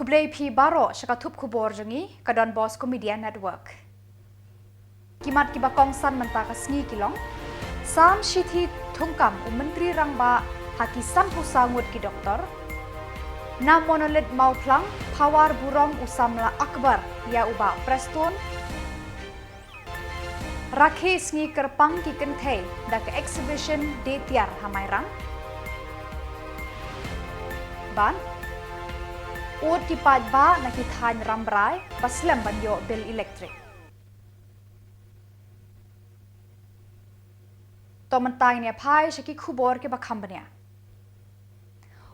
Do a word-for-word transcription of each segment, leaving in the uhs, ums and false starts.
Khublei phi baroh sha ka thup khubor jong ngi ka Don Bosco Media Network. Ki mat kiba kongsan mynta ka sngi ki long: Sam shithi thungkam u Myntri Rangbah ha ki sanphew saw ngut ki doktor. Na Monolith Mawphlang, Pawar burom u samla Akbar ïa u Bah Prestone. Rakhe sngi kyrpang ki kynthei da ka exhibition Dei Tiar ha Mairang. Bad ud ki paidbah na ki thaiñ Rambrai ba slem ban ïoh bill elektrik. To mynta ngin ïa phai sha ki khubor kiba kham bniah.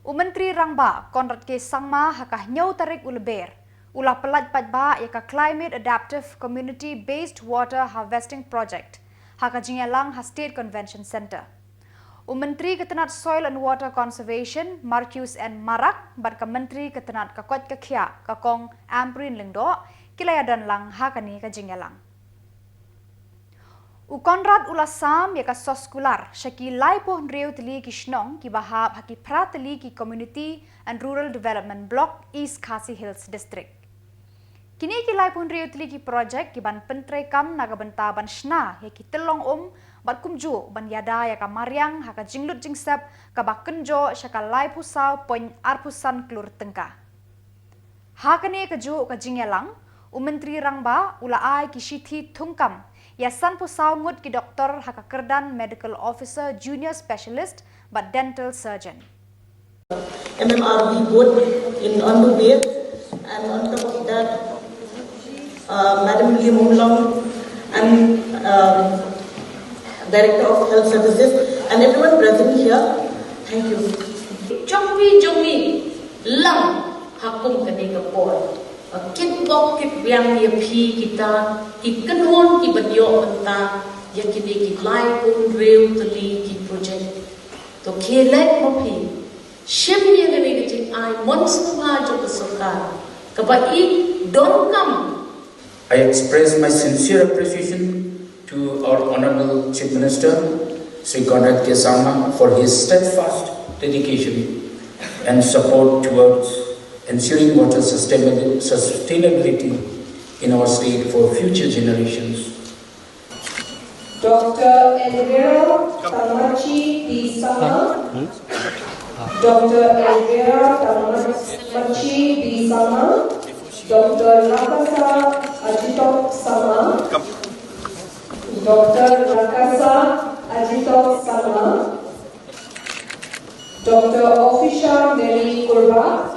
U Myntri Rangbah Conrad K Sangma ha ka hynñiew tarik u Lber u la pyllait paidbah ïa ka Climate Adaptive Community Based Water Harvesting Project ha ka jingïalang ha State Convention Centre. U Myntri ka tnat Soil and Water Conservation Marcuise N Marak bad ka Myntri ka tnat ka koit ka khiah ka Kong Ampareen Lyngdoh ki la ïadon lang ha kane ka jingïalang. U Conrad u la sam ïa ka soskular sha ki laiphew hynriew tylli ki shnong kiba hap ha ki phra tylli ki Community and Rural Development Block, East Khasi Hills District. Kine ki laiphew hynriew tylli ki project ki ban pyntreikam na ka bynta ban shna ïa ki tyllong um bad kumjuh ban ïada ïa ka mariang ha ka jinglut jingsep kaba kynjoh sha ka laiphew saw point arphew san klur tyngka. Ha kane kajuh ka jingïalang, u Myntri Rangbah u la ai ki shithi thungkam ïa sanphew saw ngut ki doktor ha ka kyrdan Medical Officer Junior Specialist bad Dental Surgeon. M M R B board in on the way, and on top of that, uh, Madam Lee Mawlong and, um, Director of Health Services, and everyone present here. Thank you. Jong phi jong ngi lang ha kum kane ka por. Ba kit bok kit biang ïa phi kita ki kynhun kiba ïoh bynta ïa kine ki laiphew hynriew tylli ki project. To khie leit ma phi. Shim ïa kane ka jingai mon sngewbha jong ka sorkar kaba i donkam. I express my sincere appreciation to our Honorable Chief Minister, Shri Conrad K Sangma, for his steadfast dedication and support towards ensuring water sustainability in our state for future generations. Doctor Elvira Tamachi P Sama. Doctor Elvira Tamachi P Sama. Doctor Lakasa Ajitok Sama. Doctor Lakasa Ajitok Sama. Doctor Ofisha Mary Kurba.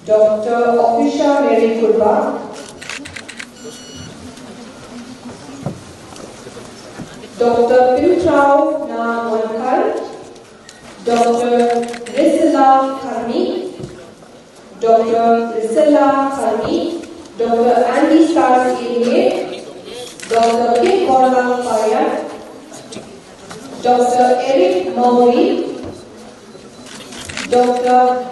Doctor Ofisha Mary Kurba. Doctor Pimtrao Na Wankhar. Doctor Priscilla Kharmi. Doctor Priscilla Kharmi. Doctor Andy Stars Inge. Doctor Kit Borlang Pariat. Doctor Eric Mawrie. Doctor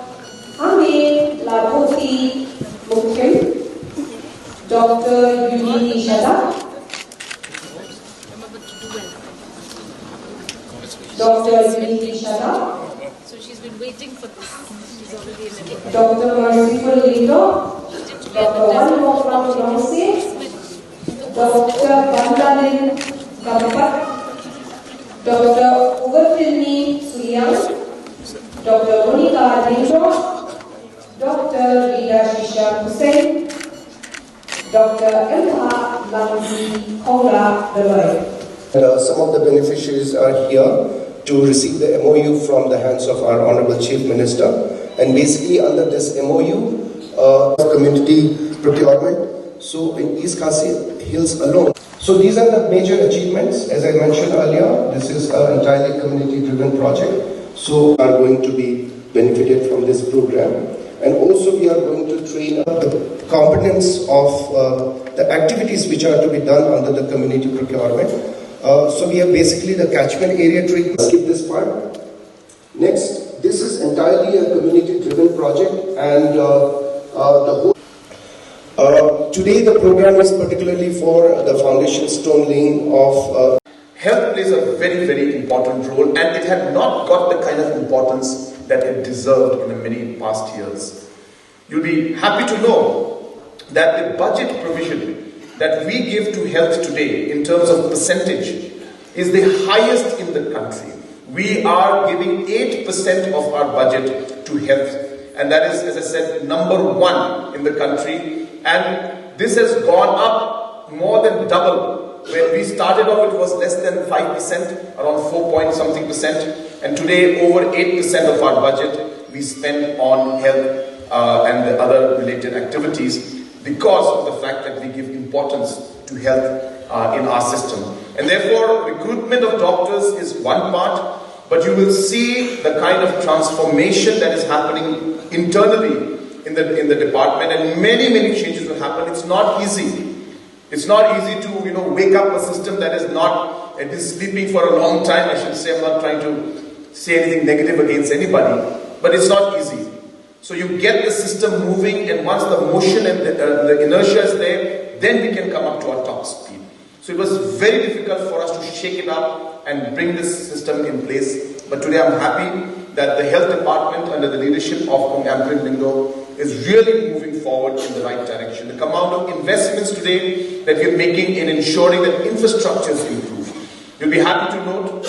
Ame Laboti Mukhim, Doctor Unity Shada, Doctor Unity Shada, Doctor Merciful Lito, Doctor Wanmoklang Longse, Doctor Bandalin Kampat, Doctor Uberfilmi Suyang, Doctor Monica Dengjo, Doctor Rida Shisha Hussain, Doctor Emha Lamzi Khongla Dolloi. Uh, some of the beneficiaries are here to receive the M O U from the hands of our Honorable Chief Minister. And basically, under this M O U, uh, community procurement, so in East Khasi Hills alone. So these are the major achievements. As I mentioned earlier, this is an entirely community-driven project. So are going to be benefited from this program. And also we are going to train up the components of, uh, the activities which are to be done under the community procurement. Uh, so we have basically the catchment area treatment. Skip this part. Next, this is entirely a community-driven project, and, uh, uh, the whole, uh, today the program is particularly for the foundation stone laying of, uh, health plays a very, very important role, and it had not got the kind of importance that it deserved in the many past years. You'll be happy to know that the budget provision that we give to health today in terms of percentage is the highest in the country. We are giving eight percent of our budget to health, and that is, as I said, number one in the country. And this has gone up more than double. When we started off, it was less than five percent, around four point something percent, and today over eight percent of our budget we spend on health uh, and the other related activities because of the fact that we give importance to health uh, in our system. And therefore, recruitment of doctors is one part, but you will see the kind of transformation that is happening internally in the, in the department, and many, many changes will happen. It's not easy. It's not easy to, you know, wake up a system that is not, it is sleeping for a long time. I should say, I'm not trying to say anything negative against anybody, but it's not easy. So you get the system moving, and once the motion and the, uh, the inertia is there, then we can come up to our top speed. So it was very difficult for us to shake it up and bring this system in place. But today I'm happy that the health department under the leadership of Kong Ampareen Lyngdoh is really moving forward in the right direction. The amount of investments today that we're making in ensuring that infrastructure is improved. You'll be happy to note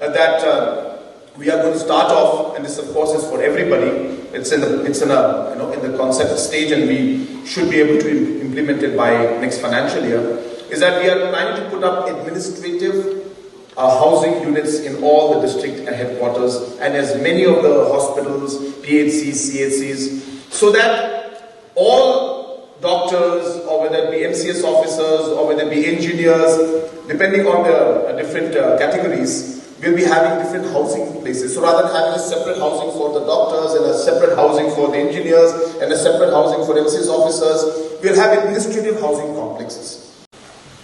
uh, that uh, we are going to start off, and this of course is for everybody. It's in the, it's in a, you know, in the concept stage, and we should be able to im- implement it by next financial year. Is that we are planning to put up administrative uh, housing units in all the district headquarters and as many of the hospitals, P H Cs, C H Cs, so that all doctors, or whether it be M C S officers, or whether it be engineers, depending on the uh, different uh, categories, we'll be having different housing places. So rather than having a separate housing for the doctors and a separate housing for the engineers and a separate housing for M C S officers, we'll have administrative housing complexes.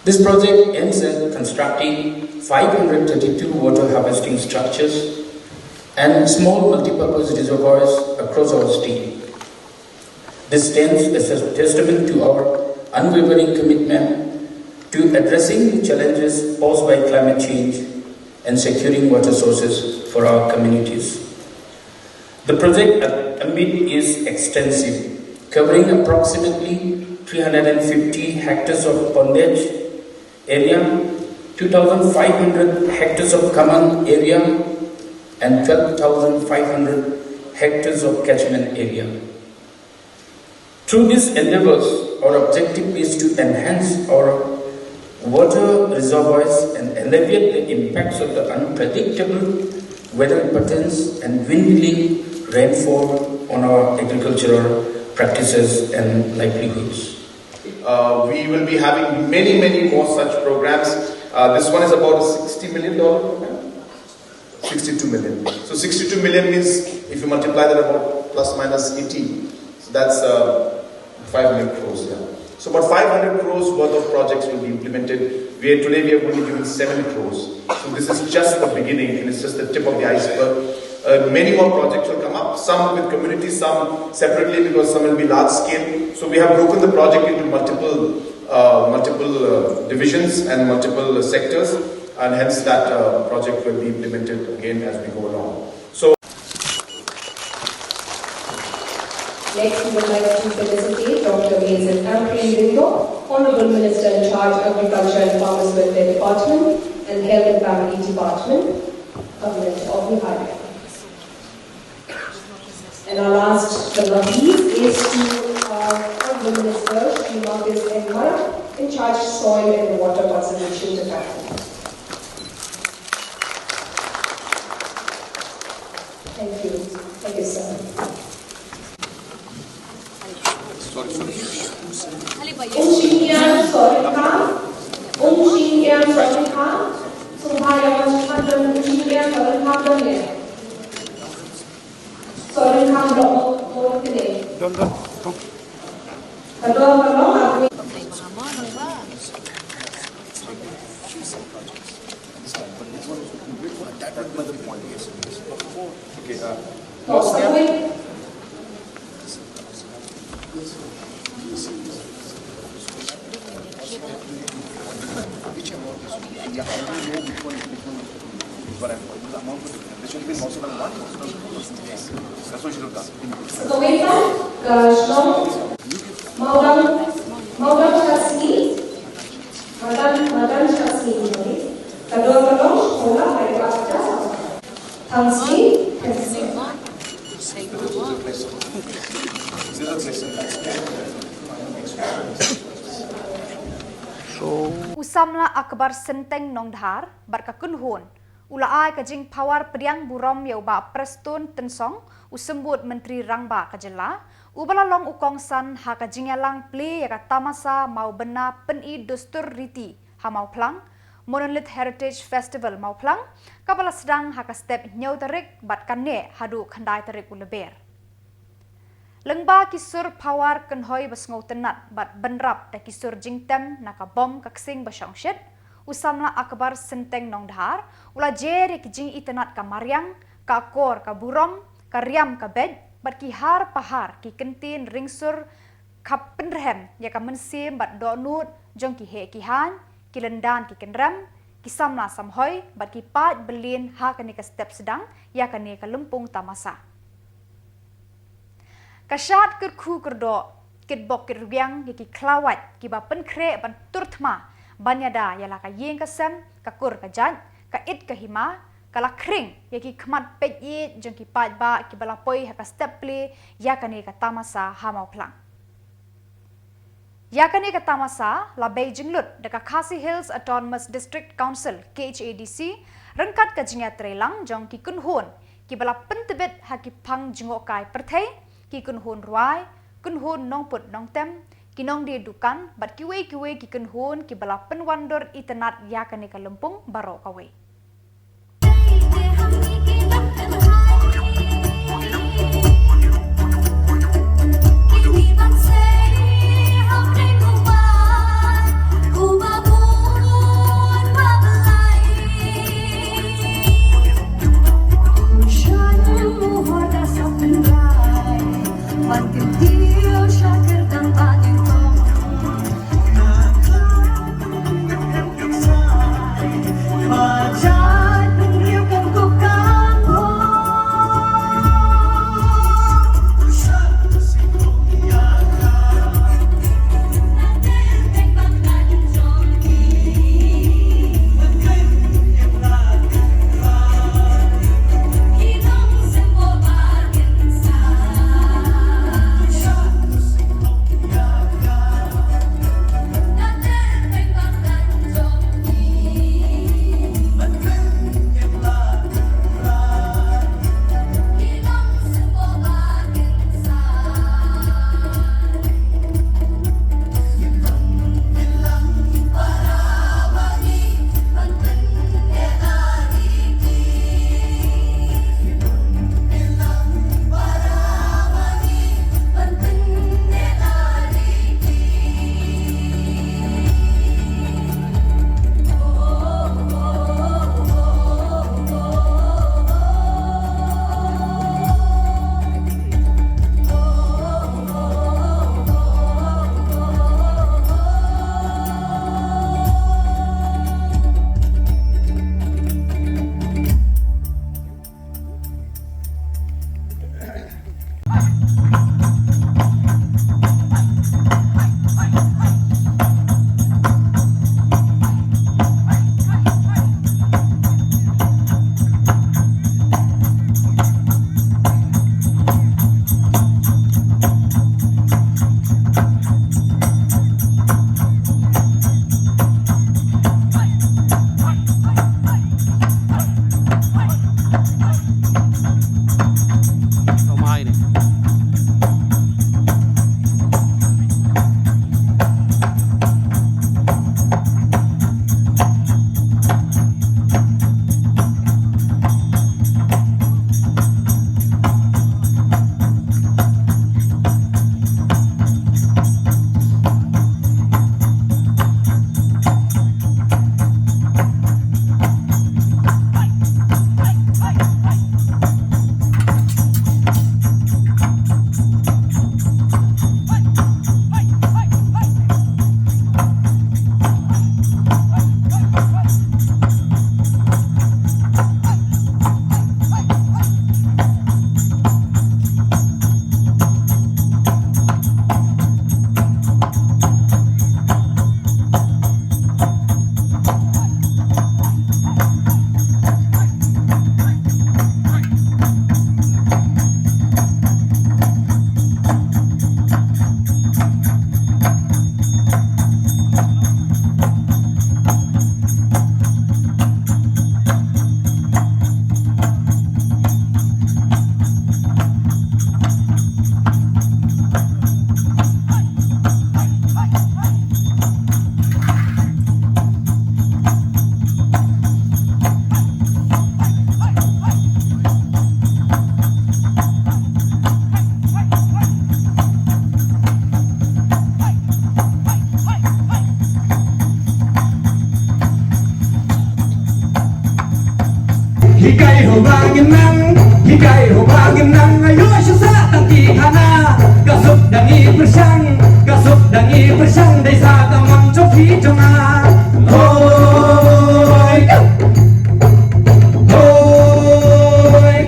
This project aims at constructing five hundred thirty-two water harvesting structures and small multipurpose reservoirs across our state. This stands as a testament to our unwavering commitment to addressing the challenges posed by climate change and securing water sources for our communities. The project ambit is extensive, covering approximately three hundred fifty hectares of pondage area, two thousand five hundred hectares of common area, and twelve thousand five hundred hectares of catchment area. Through these endeavors, our objective is to enhance our water reservoirs and alleviate the impacts of the unpredictable weather patterns and dwindling rainfall on our agricultural practices and livelihoods. Uh, we will be having many, many more such programs. Uh, this one is about a sixty million dollar program. sixty-two million. So sixty-two million means if you multiply that about plus minus eighty, so that's uh, five hundred crores. Yeah. So about five hundred crores worth of projects will be implemented. We are, today we have only given seven crores. So this is just the beginning, and it's just the tip of the iceberg. Uh, many more projects will come up, some with communities, some separately, because some will be large scale. So we have broken the project into multiple, uh, multiple uh, divisions and multiple uh, sectors, and hence that uh, project will be implemented again as we go along. So, Next, we would like to felicitate Doctor Maizen Ampareen Lyngdoh, Honorable Minister in charge Agriculture and Farmers Welfare Department and Health and Family Department, Government of Meghalaya. And our last but not least is to uh, Honorable Minister Shri Marcus N Marak, in charge Soil and Water Conservation Department. Thank you. Thank you, sir. Sorry, sorry. Ung Shin Ian Sorin Khan. Ung Shin Ian Sorin Khan. Sumha Yawan Khan dan Ung Shin Ian Sorin Khan dan ya. Sorin Khan dan Ung Shin Ian. Don, don, don. Hello, hello. Kawei pat ka shnong Mawdang, Mawdang Shasni, Madan, Madan Shasni, ka dor ka long, ka la bai ka ta. Tang Sri, Tang Sri. U samla Akbar Synteng Nongdhar bad ka kynhun u la ai ka jingphawar pdiang burom ïa u Bah Prestone Tynsong, u Symbud Myntri Rangbah ka jylla, uba la long u kongsan ha ka jingïalang plie ïa ka tamasa Mawbynna pyni dustur riti ha Mawphlang, Monolith Heritage Festival Mawphlang, kaba la sdang ha ka step hynñiew tarik bad ka neh haduh khyndai tarik u Lber. Lyngba ki sur phawar kynhoi ba sngewtynnat bad bynrap da ki sur jingtem na ka bom ka ksing ba shongshit, u samla Akbar Synteng Nongdhar u la jer ïa ki jingitynnat ka mariang, ka akor ka burom, ka riam ka beit, bad ki har pahar ki kyntien ringsur ka pynrhem ïa ka mynsiem bad dohnud jong ki heh ki haiñ, ki lyndan ki kynrem, ki samla samhoi bad ki paid bylliñ ha kane ka step sdang ïa kane ka lympung tamasa. Ka shad kyrkhu kyrdoh, kitbok kitrwiang ïa ki khlawait kiba pynkhreh ban tur thma ban ïada ïa la ka ïing ka sem, ka kur ka jait, ka it ka hima, ka la khring ïa ki khmat peit ïeit jong ki paidbah kiba la poi ha ka step plie ïa kane ka tamasa ha Mawphlang. Ïa kane ka tamasa la bei jinglut da ka Khasi Hills Autonomous District Council, K H A D C, ryngkat ka jingïatreilang jong ki kynhun kiba la pyntbit ha ki phang jngohkai pyrthei, ki kynhun rwai, kynhun nongput nongtem, ki nongdie dukan bad kiwei kiwei ki kynhun kiba la pynwandur itynnat ïa kane ka lympung baroh kawei. Ba ngin nang, hikai ho ba ngin nang, ayo shu sa tang ki khana. Ka suk dang i pyrshang, ka suk dang i pyrshang, dei sa ka mon jong phi jong nga. Hoi, hoi.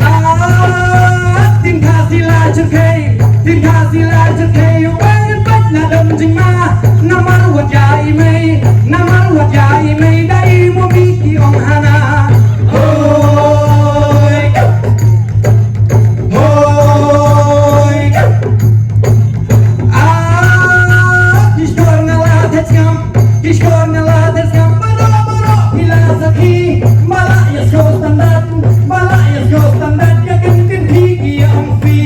Ah, tin kha sila jyrkhei, tin kha sila jyrkhei, wan pat na dam jingma, namar wat ïa i mei, namar wat ïa i mei, dei mo mi ki ong hana. Hoi, hoi. Ah, ki shkor nga la thait skam, ki shkor nga la thait skam, baroh baroh phi la sakhi, ba la ïa sngewthuh standard, ba la ïa sngewthuh standard, ïa kin kin phi ki ong phi.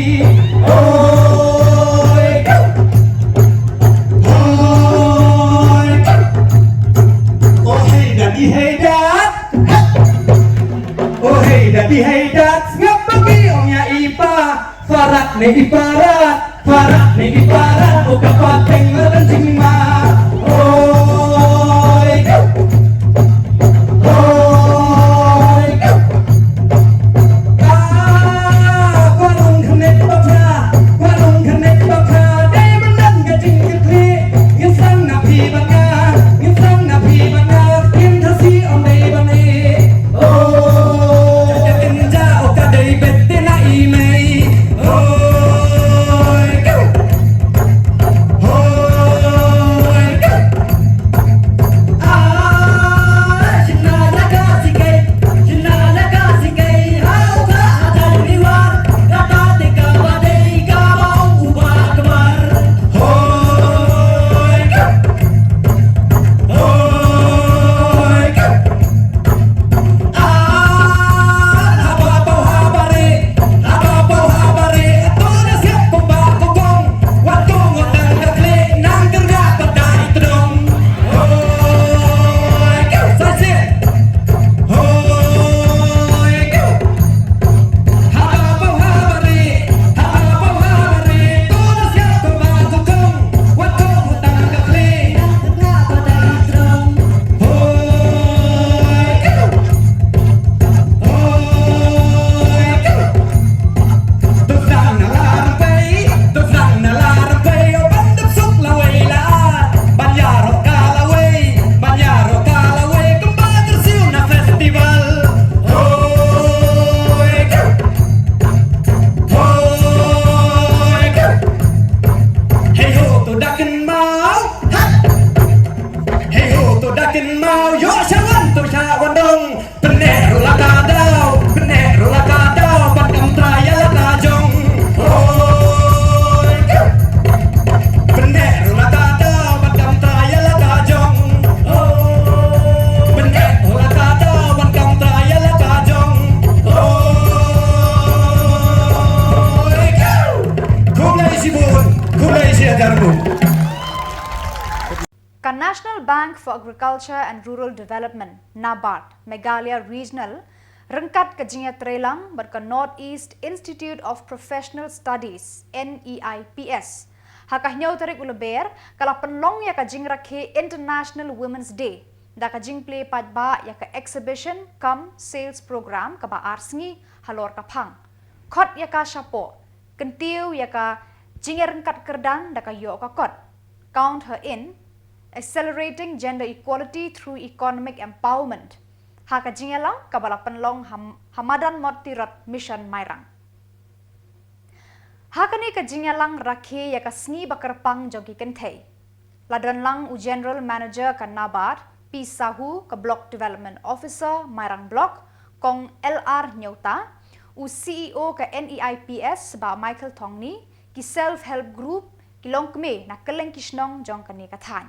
Hoi, hoi. Oh hey daddy, hey dad. Oh hey daddy, hey dad. Sngap ba ki ong ïa i pa. Farat ne i Farat, Farat ne i Farat, oh ka pateng la dang jingma. Hoi, hoi. Ah, Khuarung Khyrnit Bakha, Khuarung Khyrnit Bakha, dei ban don ka jingkyrkhu, ngin sang na phi bad nga, ngin sang na phi bad nga, ngin tha si ong dei ban ïa. Oh, ka kynja o ka dei bet te na i mei. Hoi, go. Hoi, go. Ah, shina la ka si kei, shina la ka si kei. Hau ka adai riwar, ka ta te ka ba dei ka ba u ba ka bar. Hoi, go. Hoi, go. Hei ho to da kynmaw. Hei ho to da kynmaw. Ïoh sha wan to sha wan dong. Pyneh ruh la ka daw, pyneh ruh la ka daw, ban kam trai ïa la ka jong. Hoi. Pyneh ruh la ka daw, ban kam trai ïa la ka jong. Hoi. Pyneh ruh la ka daw, ban kam trai ïa la ka jong. Hoi. Khublei shibun, khublei shi hajar nguh. Ka National Bank for Agriculture and Rural Development, NABARD, Meghalaya Regional, ryngkat ka jingïatreilang bad ka North East Institute of Professional Studies, NEIPS, ha ka hynñiew tarik u Lber, ka la pynlong ïa ka jingrakhe International Women's Day da ka jingplie paidbah ïa ka exhibition cum sales program kaba ar sngi halor ka phang Khot ïa ka shapoh, kyntiew ïa ka jingïaryngkat kyrdan da ka ïoh ka kot, Count Her In, Accelerating Gender Equality Through Economic Empowerment, ha ka jingïalang kaba la pynlong ha, ha Madan Mot Tirot Mission Mairang. Ha kane ka jingïalang rakhe ïa ka sngi ba kyrpang jong ki kynthei, la don lang u General Manager ka NABARD, P Sahu, ka Block Development Officer, Mairang Block, Kong L R Hynñiewta, u C E O ka NEIPS, Bah Michael Thongni, ki self help group, ki longkmie na kylleng ki shnong jong kane ka thaiñ.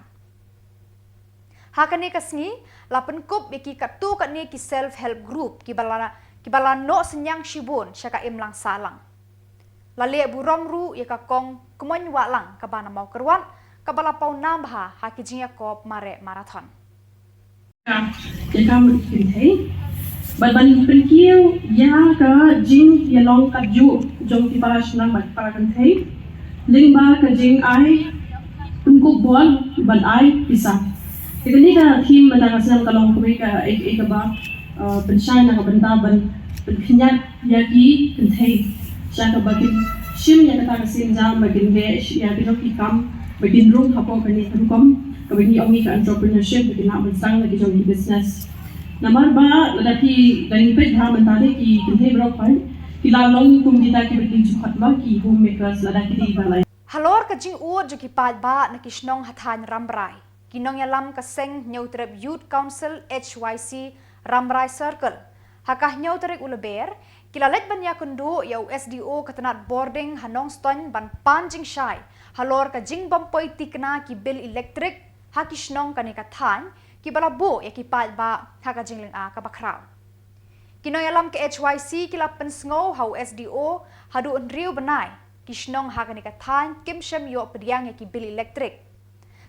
Ha kane ka sngi, la pynkup ïa ki katto katne ki self help group, kiba la, kiba la noh synñiang shibun sha ka imlang sahlang. La leh burom ruh ïa ka Kong Kmoin Wahlang kaba na Mawkyrwat, kaba la paw nam bha ha ki jingïakop mareh marathon. Ïa ka mut kynthei. Bad ban pynkiew ïa ka jingïalong katjuh jong ki para shnong bad para kynthei lyngba ka jingai pynkup bor bad ai pisa. Ïa kane ka theme mynta ka snem ka long kumne ka, ïa, ïa kaba Uh, pynshai na ka bynta ban pynkhynñiat ïa ki kynthei sha kaba kin shim ïa kata ka sienjam ba kin leh ïa ki jong ki kam ba kin rung hapoh kane ka rukom kaba ngi ong ïa ka entrepreneurship ba kin lah ban sdang ïa ki jong ki business. Namar ba lada phi, lada ngi peit bha mynta te ki kynthei baroh khoit ki la long kum kita kiba ki ju khot ba ki homemakers lada ki dei ba la. Halor ka jingud jong ki paidbah na ki shnong ha thaiñ Rambrai, ki nongïalam ka seng Hynñiewtrep Youth Council, H Y C, Rambrai Circle, ha ka hynñiew tarik u Lber, ki la leit ban ïakynduh ïa u S D O ka tnat Bording ha Nongstoiñ ban pan jingshai halor ka jingbym poi thikna ki bill elektrik ha ki shnong kane ka thaiñ, kiba la buh ïa ki paidbah ha ka jinglynga kaba khraw. Ki nongïalam ka H Y C ki la pynsngew ha u S D O haduh hynriew bnai ki shnong ha kane ka thaiñ kim shym ïoh pdiang ïa ki bill elektrik.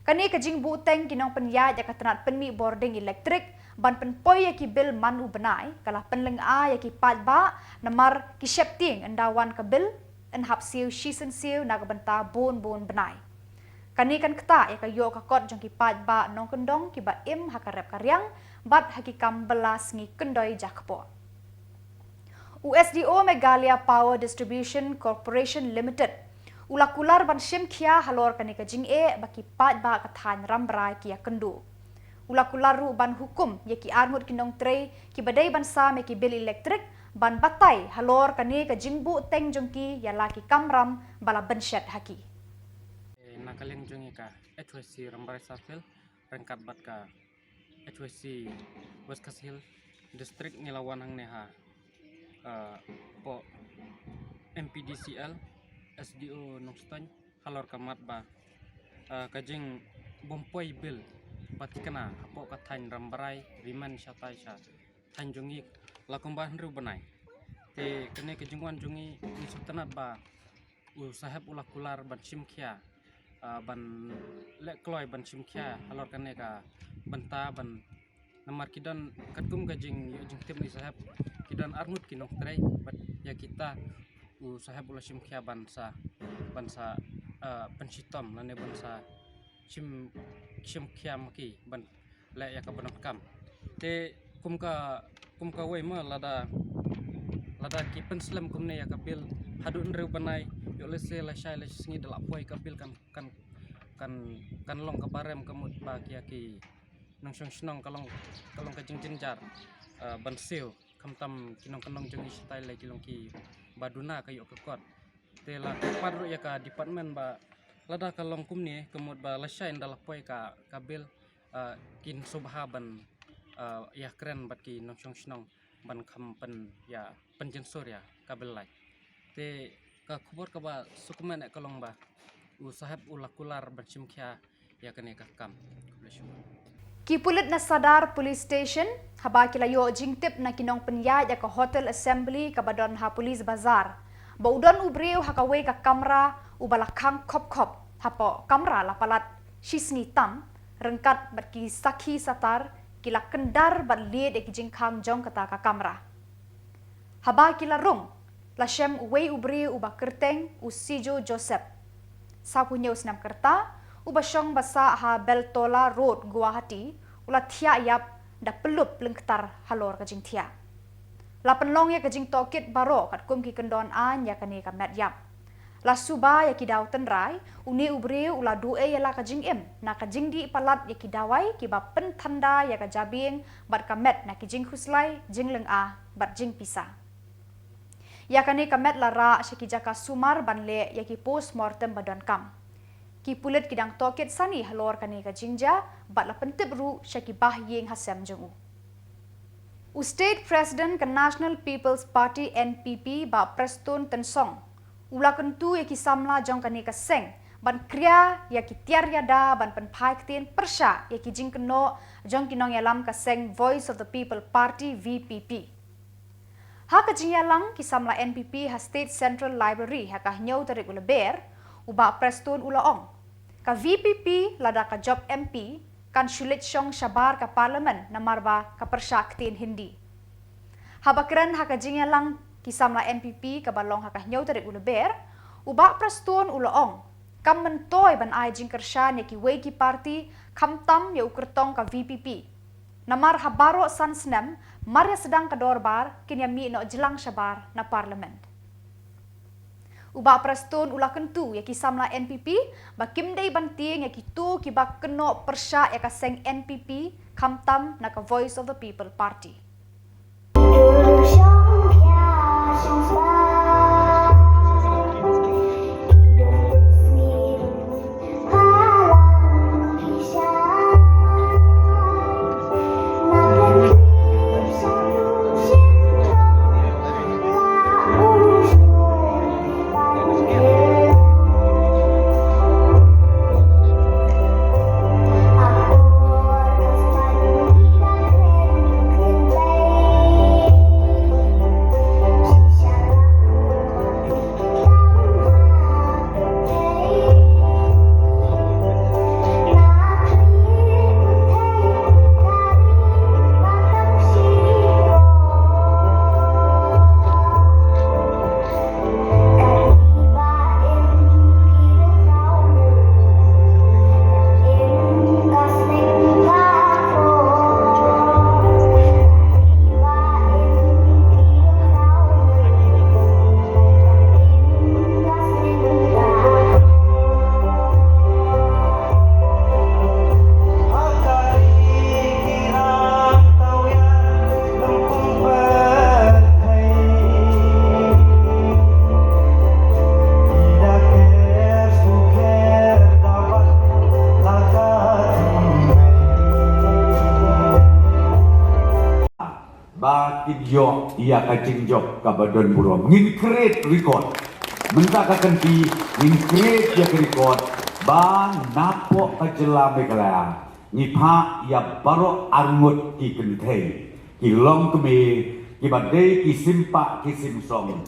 Kane ka jingbuhteng ki nongpynïaid ïa ka tnat pynmih bording elektrik ban pynpoi ïa ki bill man u bnai ka la pynlynga ïa ki paidbah, namar ki sheptieng ynda wan ka bill yn hap siew shisien siew na ka bynta bun bun bnai. Kane kan ktah ïa ka ïoh ka kot jong ki paidbah nongkyndong kiba im ha ka rep ka riang bad ha ki kam bylla sngi kyndoi jakpoh. U S D O Meghalaya Power Distribution Corporation Limited u la kular ban shim khia halor kane ka jingeh ba ki paidbah ka thaiñ Rambrai ki ïakynduh. U la kular ruh ban hukum ïa ki arngut ki nongtrei kiba dei ban sam ïa ki bill elektrik ban batai halor kane ka jingbuhteng jong ki ïa la ki kamram ba la bynshet ha ki. Na ka liang jong ngi ka H Y C Rambrai Circle ryngkat bad ka H Y C West Khasi Hills District ngi la wan hangne ha, uh, poh M P D C L, S D O Nongstoiñ, halor ka mat ba, uh, ka jingbym poi bill ba thikna hapoh ka thaiñ Rambrai, Rimen shatai sha thaiñ jong ngi la kumba hynriew bnai. Te kane ka jingwan jong ngi ngi sngewtynnat ba u saheb u la kular ban shim khia, ah, ban leh kloi ban shim khia halor kane ka bynta ban, namar ki don katkum ka jing, ïoh jingtip na i saheb, ki don arngut ki nongtrei bad ïa kita u saheb u la shim khia ban sa, ban sa, ah, pynshitom lane ban sa shim, shim khia ma ki ban leh ïa ka ba donkam. Te kum ka, kum kawei ma lada, lada ki pynslem kumne ïa ka bill haduh hynriew bnai, ïoh lehse lashai lashisngi da la poi ka bill kan, kan, kan, kan long kaba rem ka mut ba ki ïa ki nongshong shnong ka long, ka long ka jingjynjar, eh, ban siew khamtam ki nongkyndong jong ngi shatai lei ki long kiba duna ka ïoh ka kot. Te la kyrpad ruh ïa ka department ba lada ka long kumne ka mut ba lashai ynda la poi ka, ka bill, ah, kin sngewbha ban, ah, ïakren bad ki nongshong shnong ban kham pyn, ïa, pynjynsur ïa ka bill lai. Te ka khubor kaba sngewkmen eh ka long ba u saheb u la kular ban shim khia ïa kane ka kam. Khublei shibun. Ki pulit na Sadar Police Station haba ki la ïoh jingtip na ki nongpynïaid ïa ka Hotel Assembly kaba don ha Police Bazar ba u don u briew ha kawei ka kamra uba la khang khop khop. Hapoh kamra la palat shisngi tam, ryngkat bad ki sakhi satar, ki la kyndar bad lied ïa ki jingkhang jong kata ka kamra. Haba ki la rung, la shem uwei u briew uba kyrteng u Sijo Joseph, sawphew hynñiew snem ka rta, uba shong ba sah ha Beltola Road, Guwahati, u la thiah ïap da pyllup lyngktar halor ka jingthiah. La pynlong ïa ka jingtohkit baroh katkum ki kyndon aiñ ïa kane ka met ïap. La suba ïa ki daw tynrai, une u briew u la duh ei ïa la ka jingim na ka jingdih palat ïa ki dawai kiba pynthanda ïa ka jabieng bad ka met na ki jingkhuslai, jinglynga bad jingpisa. Ïa kane ka met la rah sha ki jaka sumar ban leh ïa ki post mortem ba donkam. Ki pulit ki dang tohkit sani halor kane ka jingjia bad la pyntip ruh sha ki bahaïing hasem jong u. U State President ka National People's Party, N P P, Bah Prestone Tynsong, u la kyntu ïa ki samla jong kane ka seng ban kria ïa ki tiar ïada ban pynphai ktien pyrshah ïa ki jingkynnoh jong ki nongïalam ka seng Voice of the People Party, V P P. Ha ka jingïalang ki samla N P P ha State Central Library ha ka hynñiew tarik u Lber, u Bah Prestone u la ong, ka V P P lada ka jop M P kan shu leit shong shabar ka Parliament namar ba ka pyrshah ktien Hindi. Haba kren ha ka jingïalang ki samla N P P kaba long ha ka hynñiew tarik u Lber, u Bah Prestone u la ong, kam myntoi ban ai jingkyrshan ïa kiwei ki party, khamtam ïa u kyrtong ka V P P. Namar ha baroh san snem mar ïa sdang ka dorbar kin ïa mih noh jlang shabar na Parliament. U Bah Prestone u la kyntu ïa ki samla N P P ba kim dei ban tieng ïa kito kiba kynnoh pyrshah ïa ka seng N P P khamtam na ka Voice of the People Party. Ba kin ïoh ïa ka jingjop kaba don burom. Ngin create record. Mynta ka kynti ngin create ïa ka record ba napoh ka jylla Meghalaya ngi phah ïa baroh arngut ki kynthei, ki longkmie, kiba dei ki sim pah ki sim song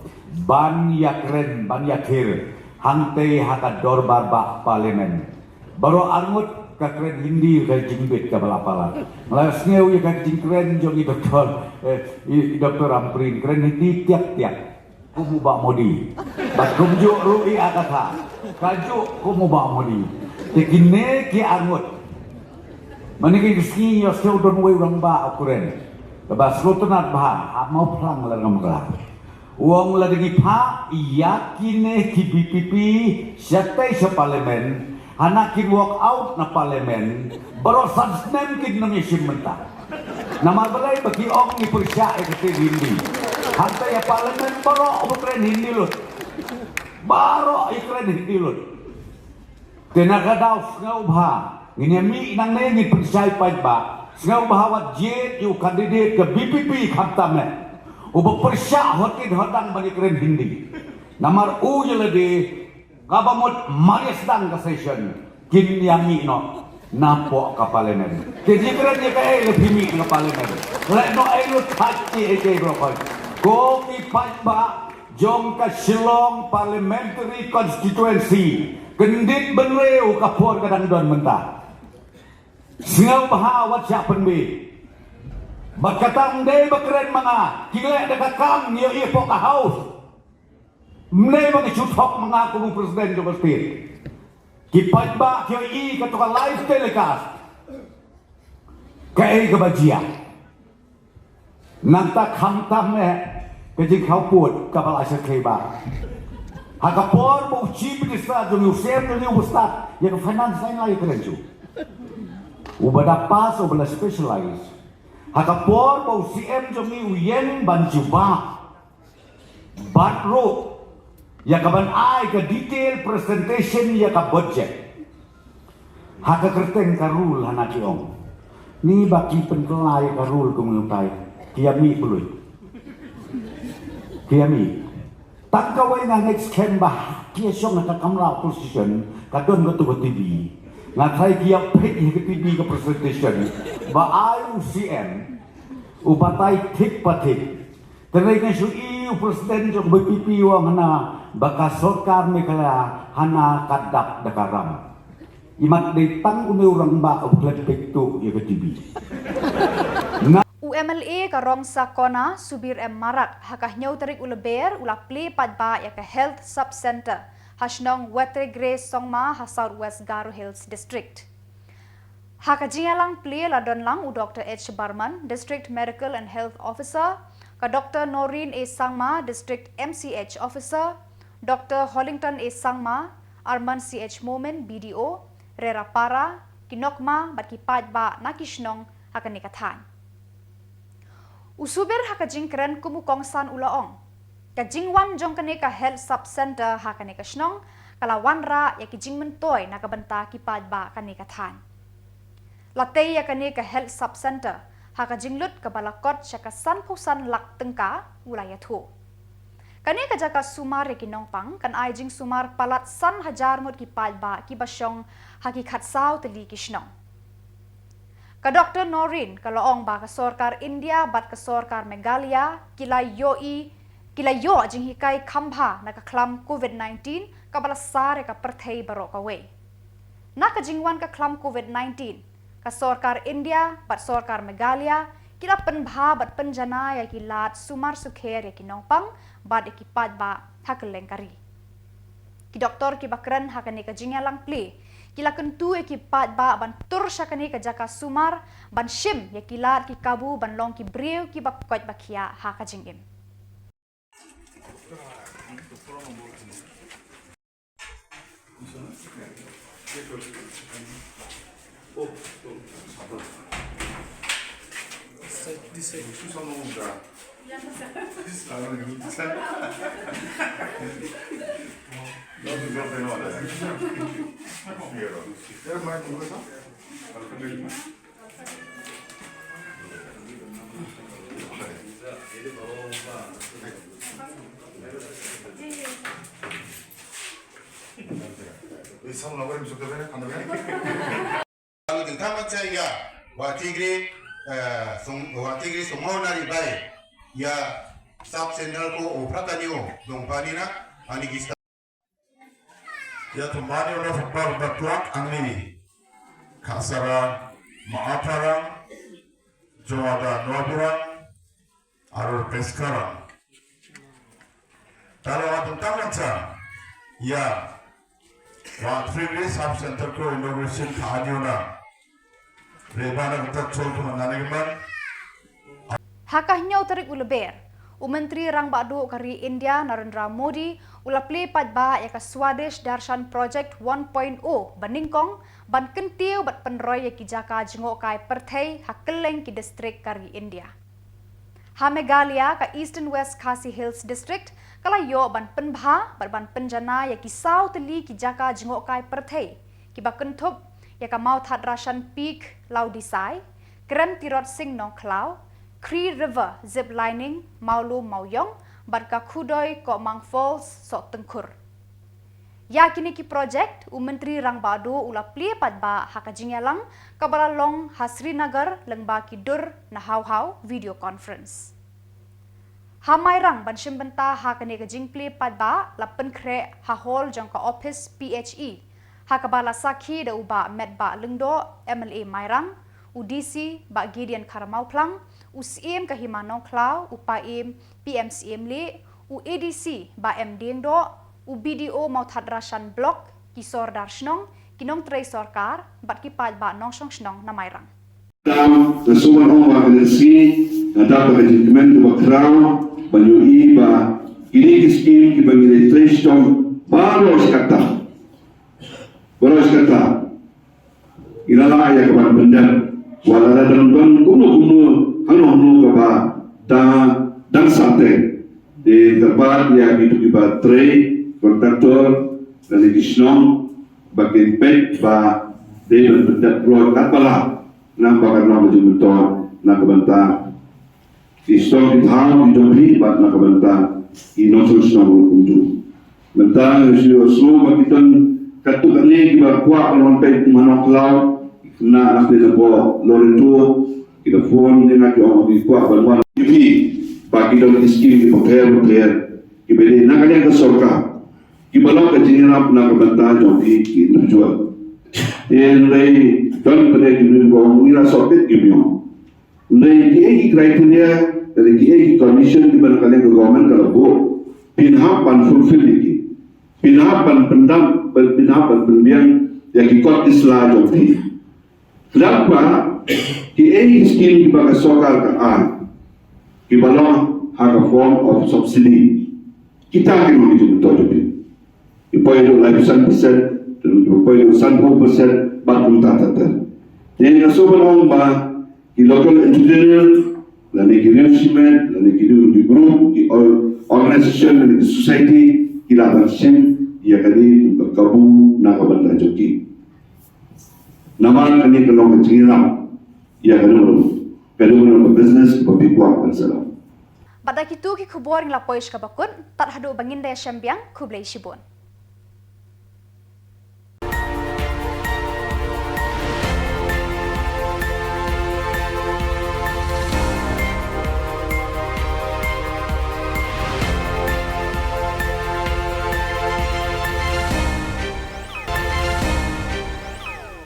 ban ïa kren, ban ïa thir hangtei ha ka dorbar bah Parliament. Baroh arngut ka kren Hindi ka jingbit kaba la palat. Nga la sngew ïa ka jingkren jong i doktor, eh, i, i doktor Ampareen, kren Hindi tiak tiak kum u bah Modi. Bad kumjuh ruh i a ka tha, kajuh kum u bah Modi. Te kine ki arngut, mynne ki sngi ïohsngew don uwei u rangbah u kren, kaba sngewtynnat bha, ha Mawphlang la ngam kla. U ong lada ngi phah ïa kine ki VPP shatei sha Parliament, hana kin walk out na Parliament, baroh san snem kin nang ïashim mynta. Namar balei? Ba ki ong ngi pyrshah ïa ka ktien Hindi. Hangta ïa Parliament baroh ba kren Hindi lut. Baroh ïa kren Hindi lut. Te na ka daw sngewbha ngin ïa mih nangne ngin pynshai paidbah. Sngewbha wat jied ïa u candidate ka VPP khamtam eh, uba pyrshah hot ïa hot dang ban ïa kren Hindi. Namar u ïa lade kaba mut mar ïa sdang ka session kin ïa mih noh napoh ka Parliament. Te ïa kren ïa kaei la phi mih na ka Parliament? Leh noh ei lut, thait ei ei baroh khoit. Ko ki paidbah jong ka Shillong Parliamentary Constituency, kyndit bynriew ka por ka dang don mynta. Sngewbha wat shah pynbeit. Bad kata ym dei ba kren ma nga, ki leh da ka kam, ïohi hapoh ka House. Ym dei ba nga shu thok ma nga kum u President jong ka State. Ki paidbah ki ïohi kato ka live telecast. Kaei kaba jia? Nangta khamtam eh ka jingkhawpud kaba la shyrkhei bha. Ha ka por ba u Chief Minister jong ngi, u CM jong ngi uba stad ïa ka finance, la ïa kren shuh. Uba da pass, uba la specialize. Ha ka por ba u CM jong ngi u ïeng ban jubab bad ruh ïa kaban ai ka detail presentation ïa ka budget. Ha ka kyrteng ka rule hana ki ong. Ni ba ki pynkylla ïa ka rule kumno tai. Ki ïa mih pyrshah. Ki ïa mih. Tang kawei nga ngeit skhem ba ki ïa shong ha ka kamra opposition ka don kato ka TV. Nga tharai ki ïa peit ïa ka TV ka presentation ba ai u CM u batai thik pa thik. Te nga shu ïohi u President jong VPP u ong hana ba ka sorkar Meghalaya hana ka dap da ka ram. Imat dei tang une u rangbah u klet peit tuh ïa ka TV. Na U MLA ka Rongsa Kona, Subir M Marak, ha ka hynñiew tarik u Lber u la plie paidbah ïa ka Health Sub Centre ha shnong Wetregre Songma ha South West Garo Hills District. Ha ka jingïalang plie la don lang u Dr H Barman, District Medical and Health Officer, ka Dr Noreen A Sangma, District M C H Officer, Dr Hollington A Sangma, Arman C H Momin, B D O, Rera Para, ki nokma bad ki paidbah na ki shnong ha kane ka thaiñ. U Subir ha ka jingkren kum u kongsan u la ong, ka jingwan jong kane ka Health Sub Centre ha kane ka shnong ka la wanrah ïa ki jingmyntoi na ka bynta ki paidbah kane ka thaiñ. La tei ïa kane ka Health Sub Centre ha ka jinglut kaba la kot sha ka sanphew san lak tyngka, u la ïathuh. Kane ka jaka sumar ïa ki nongpang kan ai jingsumar palat san hajar ngut ki paidbah kiba shong ha ki khatsaw tylli ki shnong. Ka Dr Noreen ka la ong ba ka sorkar India bad ka sorkar Meghalaya ki la ïohi, ki la ïoh jinghikai khambha na ka khlam Covid nineteen kaba la sar ïa ka pyrthei baroh kawei. Na ka jingwan ka khlam Covid nineteen, ka sorkar India bad sorkar Meghalaya ki la pynbha bad pynjanai ïa ki lad sumar sukher ïa ki nongpang bad ïa ki paidbah ha kylleng ka ri. Ki doktor kiba kren ha kane ka jingïalang plie ki la kyntu ïa ki paidbah ban tur sha kane ka jaka sumar ban shim ïa ki lad ki kabu ban long ki briew kiba koit ba khiah ha ka jingim. Al genta macha ya, wa tigri, eh, song, wa tigri songo na ribai, ya sub central ko opra kanio, dong panina, ani gista. Ya tumbani ora football da tuak angni. Kasara, Maatara, Joada Nobura, Aror Peskara. Talo atun tang macha, ya, wa three sub center ko inauguration ka anyona. Rebana kita chol tu manane man. Ha ka hynñiew tarik u Lber, u Myntri Rangbah Duh ka ri India Narendra Modi u la plie paidbah ïa ka Swadesh Darshan Project one point oh ba nyngkong ban kyntiew bad pynroi ïa ki jaka jngohkai pyrthei ha kylleng ki distrik ka ri India. Ha Meghalaya ka Eastern West Khasi Hills District ka la ïoh ban pynbha bad ban pynjanai ïa ki saw tylli ki jaka jngohkai pyrthei kiba kynthup ïa ka Mawthadraishan Peak Lawdisai, Krem Tirot Sing Nongkhlaw, Cree River Zip Lining Mawlum Mawiong bad ka Khudoi Komang Falls Sohtyngkhur. Ïa kine ki project u Myntri Rangbah Duh u la plie paidbah ha ka jingïalang kaba la long ha Srinagar lyngba ki dur na haw haw video conference. Ha Mairang ban shim bynta ha kane ka jingplie paidbah la pynkhreh ha hall jong ka office P H E, ha kaba la sakhi da u Bah Metbah Lyngdoh, M L A Mairang, u D C Bah Gideon Kharmawphlang, u Syiem ka Hima Nongkhlaw, u Paiem P M Syiem Leh, u A D C Bah M Diengdoh, u B D O Mawthadraishan Block, ki sordar shnong, ki nongtrei sorkar bad ki paidbah nongshong shnong na Mairang. Tam, na suman ong ba kene si, na dap ka jingkmen ba khraw, ba ïohi ba kine ki skim kiba ngi leit trei shnong baroh shi katta. Baroh shi katta. Ïa la ïa ka ban pyndep. Wat la dang don kumno kumno, hangno hangno kaba da dang sate. Te kyrpad ïa kito kiba trei, kontraktor, lane ki shnong, ba kin peit ba dei ban pyndep road katba lah. Namar ba ka long ka jingmyntoi na ka bynta ki shnong ki thaw ki jong phi bad na ka bynta ki nongshong shnong ruh kumjuh. Mynta nga shu ïohsngew ba ki don katto katne kiba kwah ban wan peit Hima Nongkhlaw, ki khynnah na pdeng na Loreto, ki da phone ïa nga ki ong ki kwah ban wan. Ki phi ba ki don ki skim kiba pher bapher kiba dei na ka liang ka sorkar, kiba long ka jingïarap na ka bynta jong phi ki individual. Hynrei don pdeng ki briew ba ong ngi la sop beit ki briew. Hynrei kiei ki criteria, lane kiei ki condition kiba na ka liang ka government ka la buh, phin hap ban fulfill ïa ki. Phin hap ban pyndap, phin hap ban pynbiang ïa ki kot ki sla jong phi. Lada ki ei ki skim kiba ka sorkar ka ai kiba long ha ka form of subsidy, kita ki long ki jingmyntoi jong phi. Ki poi haduh laiphew san percent, ki poi haduh sanphew percent bad kumta ter ter. Te nga sngewbha ban ong ba ki local entrepreneur lane ki riew shimet lane ki riew ki group, ki or- organisation lane ki society, ki lah ban shim ïa kane ka kabu na ka bynta jong ki. Namar kane ka long ka jingïarap ïa kane ka business ba phi kwah ban set up. Bad da kitu ki khubor ngi la poi sha kaba kut, tad haduh ba ngin da ïashem biang, khublei shibun.